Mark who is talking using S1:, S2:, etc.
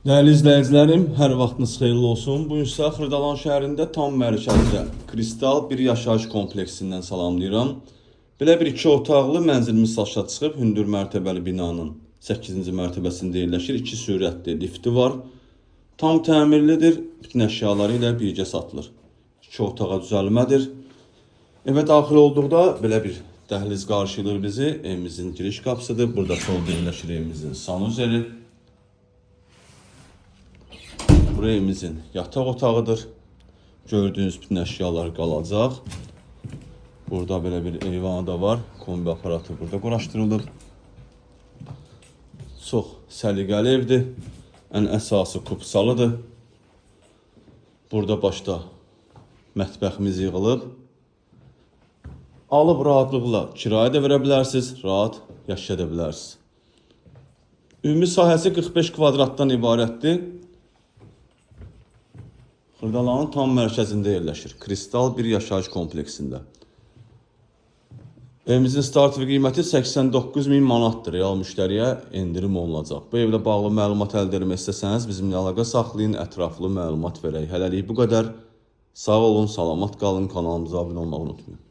S1: Dəyərli izləyicilərim, hər vaxtınız xeyirli olsun. Bu gün sizə Xırdalan şəhərində tam mərkəzdə Kristal bir yaşayış kompleksindən salamlayıram. Belə bir iki otaqlı mənzilimiz satışa çıxıb, hündür mərtəbəli binanın 8-ci mərtəbəsində yerləşir. 2 sürətli lifti var. Tam təmirlidir, bütün əşyaları ilə birgə satılır. İki otağa düzəlmədir. Evə daxil olduqda belə bir dəhliz qarşılayır bizi. Evimizin giriş qapısıdır. Burada solda yerləşir evimizin sanuzeli. Bura evimizin yataq otağıdır. Gördüyünüz bütün əşyalar qalacaq. Burada belə bir eyvanı da var. Kombi aparatı burada quraşdırılıb. Çox səliqəli evdir. Ən əsası kupçalıdır. Burada başda mətbəximiz yığılıb. Alıb rahatlıqla kirayə də verə bilərsiniz, rahat yaşaya da bilərsiniz. Ümumi sahəsi 45 kvadratdan ibarətdir. Xırdalanın tam mərkəzində yerləşir. Kristal bir yaşayış kompleksində. Evimizin start qiyməti 89 min manatdır. Real müştəriyə endirim olunacaq. Bu evlə bağlı məlumat əldə etmək istəsəniz bizimlə əlaqə saxlayın, ətraflı məlumat verək. Hələlik bu qədər. Sağ olun, salamat qalın, kanalımıza abunə olmağı unutmayın.